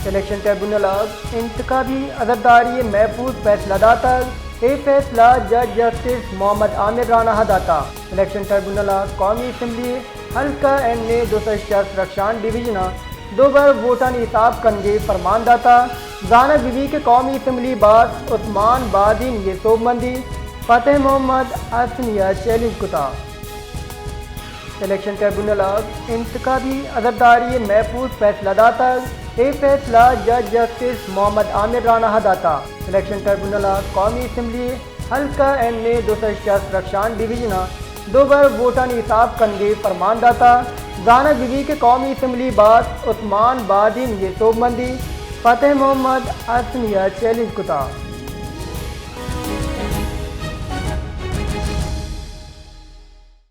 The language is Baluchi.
سلیکشن ٹرائبونل ء انتخابی عزاداری ء محفوظ فیصلہ داتگ۔ اے فیصلہ جج جسٹس محمد عامر رانا ء داتگ۔ سلیکشن ٹرائبونل ء قومی اسمبلی حلقہ این اے دو سد شست رخشان ڈویژن ء دوبر ووٹانی حساب کنگ ء فرمان داتگ۔ زانگ بہ بیت کہ قومی اسمبلی باسک عثمان بادینی ء سوبمندی فتح محمد حسنی ء چیلنج کتگ۔ سلیکشن ٹرائبونل ء انتخابی عزاداری ء محفوظ فیصلہ داتگ۔ اے فیصلہ جج جسٹس محمد عامر رانا ء داتگ۔ سلیکشن ٹرائبونل ء قومی اسمبلی حلقہ این اے دو سد شست رخشان ڈویژن ء دوبر ووٹانی حساب کنگ ء فرمان داتگ۔ زانگ بہ بیت کہ قومی اسمبلی باسک عثمان بادینی ء سوبمندی فتح محمد حسنی ء چیلنج کتگ۔